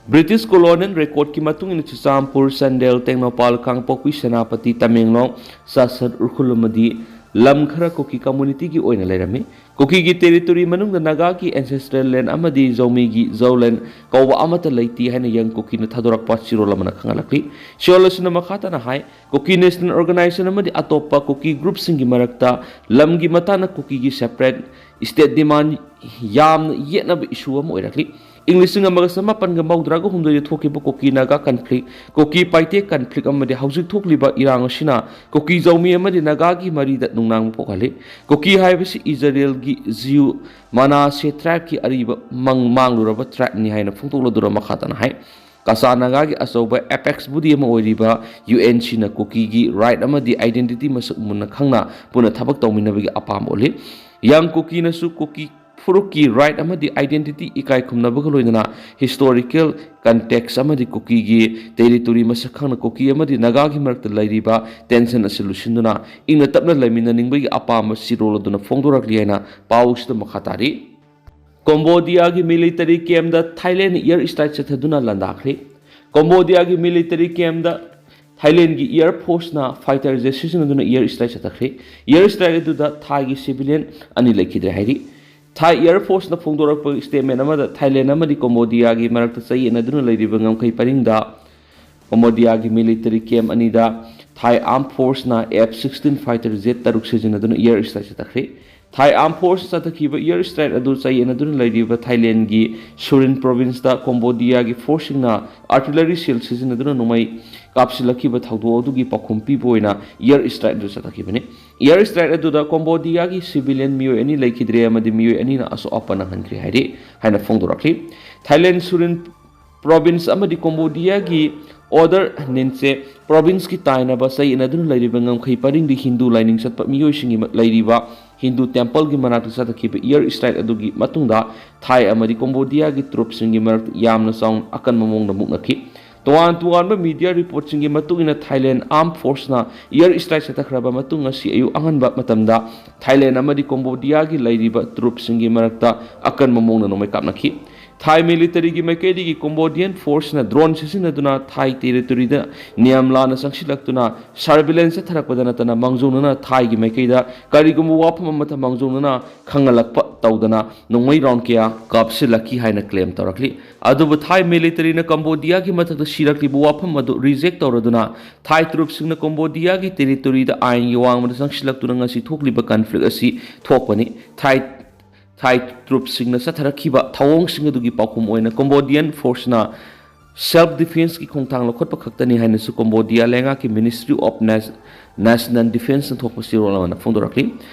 British colonial recordꯀꯤ ꯃꯇꯨꯡ ꯏꯟꯅ ꯆꯨꯔꯆꯥꯟꯄꯨꯔ, ꯆꯥꯟꯗꯦꯜ, ꯇꯦꯡꯅꯧꯄꯥꯜ, ꯀꯥꯡꯄꯣꯛꯄꯤ, ꯁꯦꯅꯥꯄꯇꯤ, ꯇꯃꯦꯡꯂꯣꯡ, ꯆꯥꯁꯠ, ꯎꯈ꯭ꯔꯨꯜ ꯑꯃꯗꯤ ꯂꯝ ꯈꯔ ꯀꯨꯀꯤ communityꯒꯤ ꯑꯣꯏꯅ ꯂꯩꯔꯝꯃꯤ꯫ ꯀꯨꯀꯤꯒꯤ territory ꯃꯅꯨꯡꯗ ꯅꯥꯒꯥꯒꯤ ancestral land ꯑꯃꯗꯤ ꯖꯧꯃꯤꯒꯤ ꯖꯧꯂꯦꯟ ꯀꯧꯕ ꯑꯃꯠꯇ ꯂꯩꯇꯦ ꯍꯥꯏꯅ ꯌꯪ ꯀꯨꯀꯤꯅ ꯊꯥꯗꯣꯔꯛꯄ ꯆꯦꯔꯣꯜ ꯑꯃꯅ ꯈꯪꯍꯜꯂꯛꯂꯤ꯫ ꯆꯦꯔꯣꯜ ꯑꯁꯤꯅ ꯃꯈꯥ ꯇꯥꯅ ꯍꯥꯏ, ꯀꯨꯀꯤ National Organisation ꯑꯃꯗꯤ ꯑꯇꯣꯞꯄ ꯀꯨꯀꯤ groupꯁꯤꯡꯒꯤ ꯃꯔꯛꯇ ꯂꯝꯒꯤ ꯃꯇꯥꯡꯗ ꯀꯨꯀꯤꯒꯤ separate state demand ꯌꯥꯝꯅ ꯌꯦꯠꯅꯕ issue ꯑꯃ ꯑꯣꯏꯔꯛꯂꯤ꯫ ꯏꯪ ꯂꯤꯁꯤꯡ ꯑꯃꯒ ꯆꯃꯥꯄꯟꯒ ꯃꯧꯗ꯭ꯔꯥꯒ ꯍꯨꯝꯗꯣꯏꯗ ꯊꯣꯛꯈꯤꯕ ꯀꯨꯀꯤ ꯅꯥꯒꯥ conflict, ꯀꯨꯀꯤ ꯄꯥꯏꯇꯦ conflict ꯑꯃꯗꯤ ꯍꯧꯖꯤꯛ ꯊꯣꯛꯂꯤꯕ ꯏꯔꯥꯡ ꯑꯁꯤꯅ ꯀꯨꯀꯤ ꯖꯧꯃꯤ ꯑꯃꯗꯤ ꯅꯥꯒꯥꯒꯤ ꯃꯔꯤꯗ ꯅꯨꯡꯅꯥꯡꯕ ꯄꯣꯛꯍꯜꯂꯤ꯫ ꯀꯨꯀꯤ ꯍꯥꯏꯕꯁꯤ ꯏꯖꯔꯦꯜꯒꯤ ꯖꯤꯌꯨ ꯃꯅꯥꯁꯦ tribeꯀꯤ ꯑꯔꯤꯕ ꯃꯪ ꯃꯥꯡꯂꯨꯔꯕ tribeꯅꯤ ꯍꯥꯏꯅ ꯐꯣꯡꯗꯣꯛꯂꯗꯨꯅ ꯃꯈꯥ ꯇꯥꯅ ꯍꯥꯏ, ꯀꯆꯥ ꯅꯥꯒꯥꯒꯤ ꯑꯆꯧꯕ apex body ꯑꯃ ꯑꯣꯏꯔꯤꯕ UNCꯅ ꯀꯨꯀꯤꯒꯤ right ꯑꯃꯗꯤ identity ꯃꯁꯛ ꯃꯨꯟꯅ ꯈꯪꯅ ꯄꯨꯟꯅ ꯊꯕꯛ ꯇꯧꯃꯤꯟꯅꯕꯒꯤ ꯑꯄꯥꯝꯕ ꯎꯠꯂꯤ꯫ ꯌꯪ ꯀꯨꯀꯤꯅꯁꯨ ꯀꯨꯀꯤ ꯐꯨꯔꯨꯞꯀꯤ right ꯑꯃꯗꯤ identity ꯏꯀꯥꯏ ꯈꯨꯝꯅꯕꯒ ꯂꯣꯏꯅꯅ historical context ꯑꯃꯗꯤ ꯀꯨꯀꯤꯒꯤ territory ꯃꯁꯛ ꯈꯪꯅ ꯀꯨꯀꯤ ꯑꯃꯗꯤ ꯅꯥꯒꯥꯒꯤ ꯃꯔꯛꯇ ꯂꯩꯔꯤꯕ tension ꯑꯁꯤ ꯂꯨꯁꯤꯟꯗꯨꯅ ꯏꯪꯅ ꯇꯞꯅ ꯂꯩꯃꯤꯟꯅꯅꯤꯡꯕꯒꯤ ꯑꯄꯥꯝꯕ ꯆꯤꯔꯣꯜ ꯑꯗꯨꯅ ꯐꯣꯡꯗꯣꯔꯛꯂꯤ ꯍꯥꯏꯅ ꯄꯥꯎꯁꯤꯗ ꯃꯈꯥ ꯇꯥꯔꯤ꯫ ꯀꯣꯝꯕꯣꯗꯤꯌꯥꯒꯤ military campꯇ ꯊꯥꯏꯂꯦꯟꯗ air strike ꯆꯠꯊꯗꯨꯅ ꯂꯥꯟꯗꯥꯈ꯭ꯔꯦ꯫ ꯀꯣꯝꯕꯣꯗꯤꯌꯥꯒꯤ military campꯇ ꯊꯥꯏꯂꯦꯟꯒꯤ air forceꯅ fighter jet ꯁꯤꯖꯤꯟꯅꯗꯨꯅ air strike ꯆꯠꯊꯈ꯭ꯔꯦ꯫ Air strike ꯑꯗꯨꯗ ꯊꯥꯏꯒꯤ civilian ꯑꯅꯤ ꯂꯩꯈꯤꯗ꯭ꯔꯦ ꯍꯥꯏꯔꯤ꯫ ꯊꯥꯏ air forceꯅ ꯐꯣꯡꯗꯣꯔꯛꯄ statement ꯑꯃꯗ ꯊꯥꯏꯂꯦꯟ ꯑꯃꯗꯤ ꯀꯣꯝꯕꯣꯗꯤꯌꯥꯒꯤ ꯃꯔꯛꯇ ꯆꯌꯦꯠꯅꯗꯨꯅ ꯂꯩꯔꯤꯕ ꯉꯝꯈꯩ ꯄꯔꯤꯡꯗ ꯀꯣꯝꯕꯣꯗꯤꯌꯥꯒꯤ military camp ꯑꯅꯤꯗ ꯊꯥꯏ armed forceꯅ F sixteen fighter jet ꯇꯔꯨꯛ ꯁꯤꯖꯤꯟꯅꯗꯨꯅ air strike ꯆꯠꯊꯈ꯭ꯔꯦ꯫ ꯊꯥꯏ armed force ꯆꯠꯊꯈꯤꯕ air strike ꯑꯗꯨ ꯆꯌꯦꯠꯅꯗꯨꯅ ꯂꯩꯔꯤꯕ ꯊꯥꯏꯂꯦꯟꯒꯤ ꯁꯨꯔꯤꯟ provinceꯇ ꯀꯣꯝꯕꯣꯗꯤꯌꯥꯒꯤ forceꯁꯤꯡꯅ artillery shell ꯁꯤꯖꯤꯟꯅꯗꯨꯅ ꯅꯣꯡꯃꯩ ꯀꯥꯞꯁꯤꯜꯂꯛꯈꯤꯕ ꯊꯧꯗꯣꯛ ꯑꯗꯨꯒꯤ ꯄꯥꯎꯈꯨꯝ ꯄꯤꯕ ꯑꯣꯏꯅ air strike ꯑꯗꯨ ꯆꯠꯊꯈꯤꯕꯅꯤ꯫ Air strike ꯑꯗꯨꯗ ꯀꯣꯝꯕꯣꯗꯤꯌꯥꯒꯤ civilian ꯃꯤꯑꯣꯏ ꯑꯅꯤ ꯂꯩꯈꯤꯗ꯭ꯔꯦ ꯑꯃꯗꯤ ꯃꯤꯑꯣꯏ ꯑꯅꯤꯅ ꯑꯁꯣꯛ ꯑꯄꯟ ꯅꯪꯍꯟꯈ꯭ꯔꯦ ꯍꯥꯏꯔꯤ ꯍꯥꯏꯅ ꯐꯣꯡꯗꯣꯔꯛꯂꯤ꯫ ꯊꯥꯏꯂꯦꯟ ꯁꯨꯔꯤꯟ province ꯑꯃꯗꯤ ꯀꯣꯝꯕꯣꯗꯤꯌꯥꯒꯤ ꯑꯣꯗꯔ ꯅꯤꯟꯆꯦ provinceꯀꯤ ꯇꯥꯏꯅꯕ ꯆꯌꯦꯠꯅꯗꯨꯅ ꯂꯩꯔꯤꯕ ꯉꯝꯈꯩ ꯄꯔꯤꯡꯗꯤ ꯍꯤꯟꯗꯨ ꯂꯥꯏꯅꯤꯡ ꯆꯠꯄ ꯃꯤꯑꯣꯏꯁꯤꯡꯒꯤ ꯃ-, ꯂꯩꯔꯤꯕ ꯍꯤꯟꯗꯨ templeꯒꯤ ꯃꯅꯥꯛꯇ ꯆꯠꯊꯈꯤꯕ air strike ꯑꯗꯨꯒꯤ ꯃꯇꯨꯡꯗ ꯊꯥꯏ ꯑꯃꯗꯤ ꯀꯣꯝꯕꯣꯗꯤꯌꯥꯒꯤ troops ꯁꯤꯡꯒꯤ ꯃꯔꯛꯇ ꯌꯥꯝꯅ ꯆꯥꯎꯅ ꯑꯀꯟꯕ ꯃꯑꯣꯡꯗ ꯃꯨꯛꯅꯈꯤ꯫ ꯇꯣꯉꯥꯟ ꯇꯣꯉꯥꯟꯕ media reportꯁꯤꯡꯒꯤ ꯃꯇꯨꯡ ꯏꯟꯅ ꯊꯥꯏꯂꯦꯟ armed forceꯅ air strike ꯆꯠꯊꯈ꯭ꯔꯕ ꯃꯇꯨꯡ ꯉꯁꯤ ꯑꯌꯨꯛ ꯑꯉꯟꯕ ꯃꯇꯝꯗ ꯊꯥꯏꯂꯦꯟ ꯑꯃꯗꯤ ꯀꯣꯝꯕꯣꯗꯤꯌꯥꯒꯤ ꯂꯩꯔꯤꯕ troopꯁꯤꯡꯒꯤ ꯃꯔꯛꯇ ꯑꯀꯟꯕ ꯃꯑꯣꯡꯗ ꯅꯣꯡꯃꯩ ꯀꯥꯞꯅꯈꯤ꯫ ꯊꯥꯏ militaryꯒꯤ ꯃꯥꯏꯀꯩꯗꯒꯤ Cambodian forceꯅ drone ꯁꯤꯖꯤꯟꯅꯗꯨꯅ ꯊꯥꯏ territoryꯗ ꯅꯤꯌꯝ ꯂꯥꯟꯅ ꯆꯪꯁꯤꯜꯂꯛꯇꯨꯅ surveillance ꯆꯠꯊꯔꯛꯄꯗ ꯅꯠꯇꯅ ꯃꯥꯡꯖꯧꯅꯅ ꯊꯥꯏꯒꯤ ꯃꯥꯏꯀꯩꯗ ꯀꯔꯤꯒꯨꯝꯕ ꯋꯥꯐꯝ ꯑꯃꯠꯇ ꯃꯥꯡꯖꯧꯅꯅ ꯈꯪꯍꯜꯂꯛꯄ ꯇꯧꯗꯅ ꯅꯣꯡꯃꯩ round ꯀꯌꯥ ꯀꯥꯞꯁꯤꯜꯂꯛꯈꯤ ꯍꯥꯏꯅ claim ꯇꯧꯔꯛꯂꯤ꯫ ꯑꯗꯨꯕꯨ ꯊꯥꯏ militaryꯅ ꯀꯝꯕꯣꯗꯤꯌꯥꯒꯤ ꯃꯊꯛꯇ ꯁꯤꯔꯛꯂꯤꯕ ꯋꯥꯐꯝ ꯑꯗꯨ reject ꯇꯧꯔꯗꯨꯅ ꯊꯥꯏ troopꯁꯤꯡꯅ ꯀꯝꯕꯣꯗꯤꯌꯥꯒꯤ territoryꯗ ꯑꯥꯏꯟꯒꯤ ꯋꯥꯡꯃꯗ ꯆꯪꯁꯤꯜꯂꯛꯇꯨꯅ ꯉꯁꯤ ꯊꯣꯛꯂꯤꯕ conflict ꯑꯁꯤ ꯊꯣꯛꯄꯅꯤ꯫ ꯊꯥꯏ ꯊꯥꯏ troopꯁꯤꯡꯅ ꯆꯠꯊꯔꯛꯈꯤꯕ ꯊꯧꯑꯣꯡꯁꯤꯡ ꯑꯗꯨꯒꯤ ꯄꯥꯎꯈꯨꯝ ꯑꯣꯏꯅ Cambodian forceꯅ self defenceꯀꯤ ꯈꯣꯡꯊꯥꯡ ꯂꯧꯈꯠꯄ ꯈꯛꯇꯅꯤ ꯍꯥꯏꯅꯁꯨ ꯀꯝꯕꯣꯗꯤꯌꯥ ꯂꯩꯉꯥꯛꯀꯤ Ministry of Nas-, National Defenceꯅ ꯊꯣꯛꯄ ꯆꯦꯔꯣꯜ ꯑꯃꯅ ꯐꯣꯡꯗꯣꯔꯛꯂꯤ꯫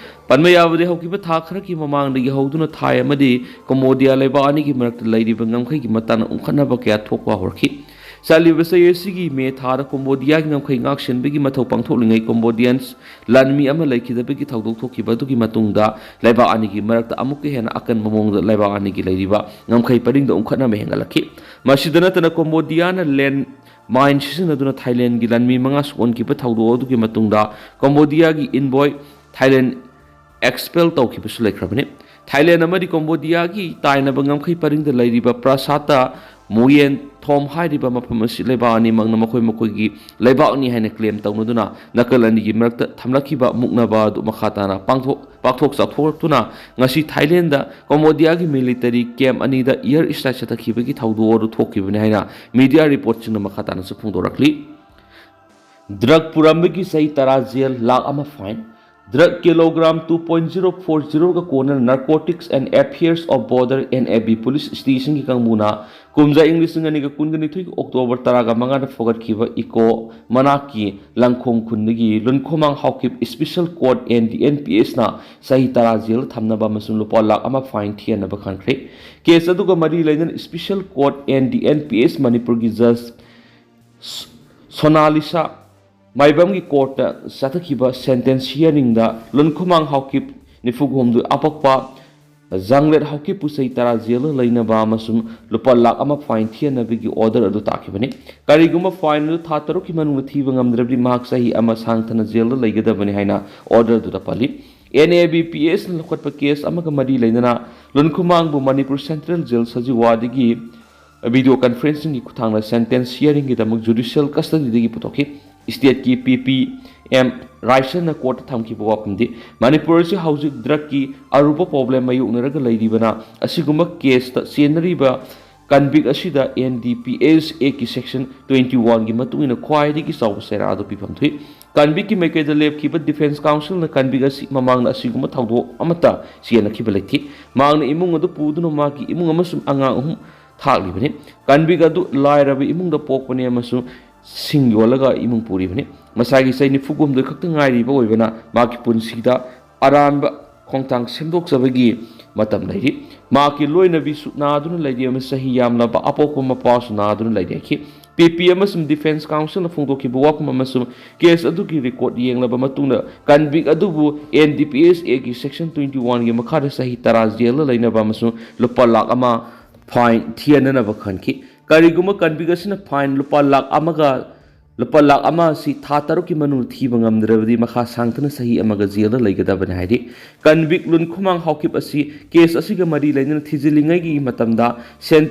ꯄꯟꯕ ꯌꯥꯕꯗꯤ ꯍꯧꯈꯤꯕ ꯊꯥ ꯈꯔꯒꯤ ꯃꯃꯥꯡꯗꯒꯤ ꯍꯧꯗꯨꯅ ꯊꯥꯏ ꯑꯃꯗꯤ ꯀꯝꯕꯣꯗꯤꯌꯥ ꯂꯩꯕꯥꯛ ꯑꯅꯤꯒꯤ ꯃꯔꯛꯇ ꯂꯩꯔꯤꯕ ꯉꯝꯈꯩꯒꯤ ꯃꯇꯥꯡꯗ ꯎꯪꯈꯠꯅꯕ ꯀꯌꯥ ꯊꯣꯛꯄ ꯍꯧꯔꯛꯈꯤ꯫ ꯆꯠꯂꯤꯕ ꯆꯍꯤ ꯑꯁꯤꯒꯤ ꯃꯦ ꯊꯥꯗ ꯀꯣꯝꯕꯣꯗꯤꯌꯥꯒꯤ ꯉꯝꯈꯩ ꯉꯥꯛ ꯁꯦꯟꯕꯒꯤ ꯃꯊꯧ ꯄꯥꯡꯊꯣꯛꯂꯤꯉꯩ ꯀꯣꯝꯕꯣꯗꯤꯌꯥꯟꯁ ꯂꯥꯟꯃꯤ ꯑꯃ ꯂꯩꯈꯤꯗꯕꯒꯤ ꯊꯧꯗꯣꯛ ꯊꯣꯛꯈꯤꯕ ꯑꯗꯨꯒꯤ ꯃꯇꯨꯡꯗ ꯂꯩꯕꯥꯛ ꯑꯅꯤꯒꯤ ꯃꯔꯛꯇ ꯑꯃꯨꯛꯀ ꯍꯦꯟꯅ ꯑꯀꯟꯕ ꯃꯑꯣꯡꯗ ꯂꯩꯕꯥꯛ ꯑꯅꯤꯒꯤ ꯂꯩꯔꯤꯕ ꯉꯝꯈꯩ ꯄꯔꯤꯡꯗ ꯎꯪꯈꯠꯅꯕ ꯍꯦꯟꯒꯠꯂꯛꯈꯤ꯫ ꯃꯁꯤꯗ ꯅꯠꯇꯅ ꯀꯣꯝꯕꯣꯗꯤꯌꯥꯅ ꯂꯦꯟ ꯃꯥꯏꯟ ꯁꯤꯖꯤꯟꯅꯗꯨꯅ ꯊꯥꯏꯂꯦꯟꯒꯤ ꯂꯥꯟꯃꯤ ꯃꯉꯥ ꯁꯣꯛꯍꯟꯈꯤꯕ ꯊꯧꯗꯣꯛ ꯑꯗꯨꯒꯤ ꯃꯇꯨꯡꯗ ꯀꯣꯝꯕꯣꯗꯤꯌꯥꯒꯤ ꯏꯟꯕꯣꯏ ꯊꯥꯏꯂꯦꯟ ꯑꯦꯛꯁꯄꯦꯜ ꯇꯧꯈꯤꯕꯁꯨ ꯂꯩꯈ꯭ꯔꯕꯅꯤ꯫ ꯊꯥꯏꯂꯦꯟ ꯑꯃꯗꯤ ꯀꯣꯝꯕꯣꯗꯤꯌꯥꯒꯤ ꯇꯥꯏꯅꯕ ꯉꯝꯈꯩ ꯄꯔꯤꯡꯗ ꯂꯩꯔꯤꯕ ꯄ꯭ꯔꯁꯥꯇ ꯃꯨꯌꯦꯟ ꯊꯣꯝ ꯍꯥꯏꯔꯤꯕ ꯃꯐꯝ ꯑꯁꯤ ꯂꯩꯕꯥꯛ ꯑꯅꯤꯃꯛꯅ ꯃꯈꯣꯏ ꯃꯈꯣꯏꯒꯤ ꯂꯩꯕꯥꯛꯅꯤ ꯍꯥꯏꯅ ꯀ꯭ꯂꯦꯝ ꯇꯧꯅꯗꯨꯅ ꯅꯥꯀꯜ ꯑꯅꯤꯒꯤ ꯃꯔꯛꯇ ꯊꯝꯂꯛꯈꯤꯕ ꯃꯨꯛꯅꯕ ꯑꯗꯨ ꯃꯈꯥ ꯇꯥꯅ ꯄꯥꯡꯊꯣꯛ ꯄꯥꯛꯊꯣꯛ ꯆꯥꯎꯊꯣꯛꯂꯛꯇꯨꯅ ꯉꯁꯤ ꯊꯥꯏꯂꯦꯟꯗ ꯀꯣꯝꯕꯣꯗꯤꯌꯥꯒꯤ ꯃꯤꯂꯤꯇꯔꯤ ꯀꯦꯝꯞ ꯑꯅꯤꯗ ꯏꯌꯔ ꯏꯁꯇ꯭ꯔꯥꯏꯛ ꯆꯠꯊꯈꯤꯕꯒꯤ ꯊꯧꯗꯣꯛ ꯑꯗꯨ ꯊꯣꯛꯈꯤꯕꯅꯤ ꯍꯥꯏꯅ ꯃꯤꯗꯤꯌꯥ ꯔꯤꯄꯣꯔꯠꯁꯤꯡꯅ ꯃꯈꯥ ꯇꯥꯅꯁꯨ ꯐꯣꯡꯗꯣꯔꯛꯂꯤ꯫ ꯗ꯭ꯔꯒ ꯄꯨꯔꯝꯕꯒꯤ ꯆꯍꯤ ꯇꯔꯥ ꯖꯦꯜ, ꯂꯥꯈ ꯑꯃ fine. Drug kilogram two point zero four zero ꯒ ꯀꯣꯟꯅꯅ Narcotics and Affairs of Border, N A B, police ꯁ꯭ꯇꯦꯁꯟꯒꯤ ꯀꯥꯡꯕꯨꯅ ꯀꯨꯝꯖꯥ ꯏꯪ ꯂꯤꯁꯤꯡ ꯑꯅꯤꯒ ꯀꯨꯟꯒ ꯅꯤꯊꯣꯏꯒꯤ ꯑꯣꯛꯇꯣꯕꯔ ꯇꯔꯥꯒ ꯃꯉꯥꯗ ꯐꯥꯒꯠꯈꯤꯕ ꯏꯀꯣ ꯃꯅꯥꯛꯀꯤ ꯂꯪꯈꯣꯡ ꯈꯨꯟꯗꯒꯤ ꯂꯨꯟꯈꯣꯃꯥꯡ Haokip special court, N D N P S ꯅ ꯆꯍꯤ ꯇꯔꯥ ꯖꯦꯜꯗ ꯊꯝꯅꯕ ꯑꯃꯁꯨꯡ ꯂꯨꯄꯥ ꯂꯥꯈ ꯑꯃ ꯐꯥꯏꯟ ꯊꯤꯍꯟꯅꯕ ꯈꯟꯈ꯭ꯔꯦ꯫ ꯀꯦꯁ ꯑꯗꯨꯒ ꯃꯔꯤ ꯂꯩꯅꯅ special court, N D N P S, ꯃꯅꯤꯄꯨꯔꯒꯤ ꯖꯖ ꯁꯣꯅꯥꯂꯤꯁꯥ ꯃꯥꯏꯕꯝꯒꯤ ꯀꯣꯔꯠꯇ ꯆꯠꯊꯈꯤꯕ ꯁꯦꯟꯇꯦꯟꯁ ꯍꯤꯌꯥꯔꯤꯡꯗ ꯂꯨꯟꯈꯨꯃꯥꯡ ꯍꯥꯎꯀꯤꯞ ꯅꯤꯐꯨ ꯍꯨꯝꯗꯣꯏ ꯑꯄꯛꯄ ꯖꯥꯡꯂꯦꯠ ꯍꯥꯎꯀꯤꯞꯄꯨ ꯆꯍꯤ ꯇꯔꯥ ꯖꯦꯜꯗ ꯂꯩꯅꯕ ꯑꯃꯁꯨꯡ ꯂꯨꯄꯥ ꯂꯥꯈ ꯑꯃ ꯐꯥꯏꯟ ꯊꯤꯍꯟꯅꯕꯒꯤ ꯑꯣꯔꯗꯔ ꯑꯗꯨ ꯇꯥꯈꯤꯕꯅꯤ꯫ ꯀꯔꯤꯒꯨꯝꯕ ꯐꯥꯏꯟ ꯑꯗꯨ ꯊꯥ ꯇꯔꯨꯛꯀꯤ ꯃꯅꯨꯡꯗ ꯊꯤꯕ ꯉꯝꯗ꯭ꯔꯕꯗꯤ ꯃꯍꯥꯛ ꯆꯍꯤ ꯑꯃ ꯁꯥꯡꯊꯅ ꯖꯦꯜꯗ ꯂꯩꯒꯗꯕꯅꯤ ꯍꯥꯏꯅ ꯑꯣꯔꯗꯔ ꯑꯗꯨꯗ ꯄꯜꯂꯤ꯫ N A B P S ꯅ ꯂꯧꯈꯠꯄ ꯀꯦꯁ ꯑꯃꯒ ꯃꯔꯤ ꯂꯩꯅꯅ ꯂꯨꯟꯈꯨꯃꯥꯡꯕꯨ ꯃꯅꯤꯄꯨꯔ ꯁꯦꯟꯇ꯭ꯔꯦꯜ ꯖꯦꯜ ꯁꯖꯤꯋꯥꯗꯒꯤ ꯚꯤꯗꯤꯑꯣ ꯀꯟꯐꯔꯦꯟꯁꯤꯡꯒꯤ ꯈꯨꯠꯊꯥꯡꯗ ꯁꯦꯟꯇꯦꯟꯁ ꯍꯤꯌꯥꯔꯤꯡꯒꯤꯗꯃꯛ ꯖꯨꯗꯤꯁꯤꯌꯦꯜ ꯀꯁꯇꯗꯤꯗꯒꯤ ꯄꯨꯊꯣꯛꯈꯤ꯫ ꯁ꯭ꯇꯦꯠꯀꯤ P P M ꯔꯥꯏꯁꯟꯅ ꯀꯣꯔꯠꯇ ꯊꯝꯈꯤꯕ ꯋꯥꯐꯝꯗꯤ, ꯃꯅꯤꯄꯨꯔ ꯑꯁꯤ ꯍꯧꯖꯤꯛ ꯗ꯭ꯔꯒꯀꯤ ꯑꯔꯨꯕ ꯄ꯭ꯔꯣꯕ꯭ꯂꯦꯝ ꯃꯥꯌꯣꯛꯅꯔꯒ ꯂꯩꯔꯤꯕꯅ, ꯑꯁꯤꯒꯨꯝꯕ ꯀꯦꯁꯇ ꯆꯦꯟꯅꯔꯤꯕ ꯀꯟꯚꯤꯛ ꯑꯁꯤꯗ N D P S Act ꯀꯤ section twenty one ꯒꯤ ꯃꯇꯨꯡ ꯏꯟꯅ ꯈ꯭ꯋꯥꯏꯗꯒꯤ ꯆꯥꯎꯕ ꯆꯩꯔꯥꯛ ꯑꯗꯨ ꯄꯤꯐꯝ ꯊꯣꯛꯏ꯫ ꯀꯟꯚꯤꯛꯀꯤ ꯃꯥꯏꯀꯩꯗ ꯂꯦꯞꯈꯤꯕ ꯗꯤꯐꯦꯟꯁ ꯀꯥꯎꯟꯁꯤꯜꯅ ꯀꯟꯚꯤꯛ ꯑꯁꯤ ꯃꯃꯥꯡꯗ ꯑꯁꯤꯒꯨꯝꯕ ꯊꯧꯗꯣꯛ ꯑꯃꯠꯇ ꯆꯦꯟꯅꯈꯤꯕ ꯂꯩꯇꯦ꯫ ꯃꯍꯥꯛꯅ ꯏꯃꯨꯡ ꯑꯗꯨ ꯄꯨꯗꯨꯅ ꯃꯍꯥꯛꯀꯤ ꯏꯃꯨꯡ ꯑꯃꯁꯨꯡ ꯑꯉꯥꯡ ꯑꯍꯨꯝ ꯊꯥꯛꯂꯤꯕꯅꯤ꯫ ꯀꯟꯚꯤꯛ ꯑꯗꯨ ꯂꯥꯏꯔꯕ ꯏꯃꯨꯡꯗ ꯄꯣꯛꯄꯅꯤ ꯑꯃꯁꯨꯡ ꯁꯤꯡ ꯌꯣꯜꯂꯒ ꯏꯃꯨꯡ ꯄꯨꯔꯤꯕꯅꯤ꯫ ꯃꯁꯥꯒꯤ ꯆꯍꯤ ꯅꯤꯐꯨ ꯍꯨꯝꯗꯣꯏ ꯈꯛꯇ ꯉꯥꯏꯔꯤꯕ ꯑꯣꯏꯕꯅ ꯃꯍꯥꯛꯀꯤ ꯄꯨꯟꯁꯤꯗ ꯑꯔꯥꯟꯕ ꯈꯣꯡꯊꯥꯡ ꯁꯦꯝꯗꯣꯛꯆꯕꯒꯤ ꯃꯇꯝ ꯂꯩꯔꯤ꯫ ꯃꯍꯥꯛꯀꯤ ꯂꯣꯏꯅꯕꯤꯁꯨ ꯅꯥꯗꯨꯅ ꯂꯩꯔꯤ ꯑꯃꯁꯨꯡ ꯆꯍꯤ ꯌꯥꯝꯂꯕ ꯑꯄꯣꯛꯄ ꯃꯄꯥꯁꯨ ꯅꯥꯗꯨꯅ ꯂꯩꯔꯦꯈꯤ꯫ ꯄꯤ ꯄꯤ ꯑꯃꯁꯨꯡ Defence Counsel ꯅ ꯐꯣꯡꯗꯣꯛꯈꯤꯕ ꯋꯥꯐꯝ ꯑꯃꯁꯨꯡ case ꯑꯗꯨꯒꯤ record ꯌꯦꯡꯂꯕ ꯃꯇꯨꯡꯗ, convict ꯑꯗꯨꯕꯨ N D P S A ꯒꯤ section twenty one ꯒꯤ ꯃꯈꯥꯗ ꯆꯍꯤ ꯇꯔꯥ jail ꯗ ꯂꯩꯅꯕ ꯑꯃꯁꯨꯡ ꯂꯨꯄꯥ ꯂꯥꯈ ꯑꯃ fine ꯊꯤꯍꯟꯅꯅꯕ ꯈꯟꯈꯤ꯫ ꯀꯔꯤꯒꯨꯝꯕ convict ꯑꯁꯤꯅ fine ꯂꯨꯄꯥ ꯂꯥꯈ ꯑꯃꯒ ꯂꯨꯄꯥ ꯂꯥꯈ ꯑꯃ ꯑꯁꯤ ꯊꯥ ꯇꯔꯨꯛꯀꯤ ꯃꯅꯨꯡꯗ ꯊꯤꯕ ꯉꯝꯗ꯭ꯔꯕꯗꯤ, ꯃꯈꯥ ꯁꯥꯡꯊꯅ ꯆꯍꯤ ꯑꯃꯒ jail ꯗ ꯂꯩꯒꯗꯕꯅꯤ ꯍꯥꯏꯔꯤ꯫ Convict ꯂꯨꯟꯈꯨꯃꯥꯡ ꯍꯥꯎꯀꯤꯞ ꯑꯁꯤ case ꯑꯁꯤꯒ ꯃꯔꯤ ꯂꯩꯅꯅ ꯊꯤꯖꯤꯜꯂꯤꯉꯩꯒꯤ ꯃꯇꯝꯗ sen-,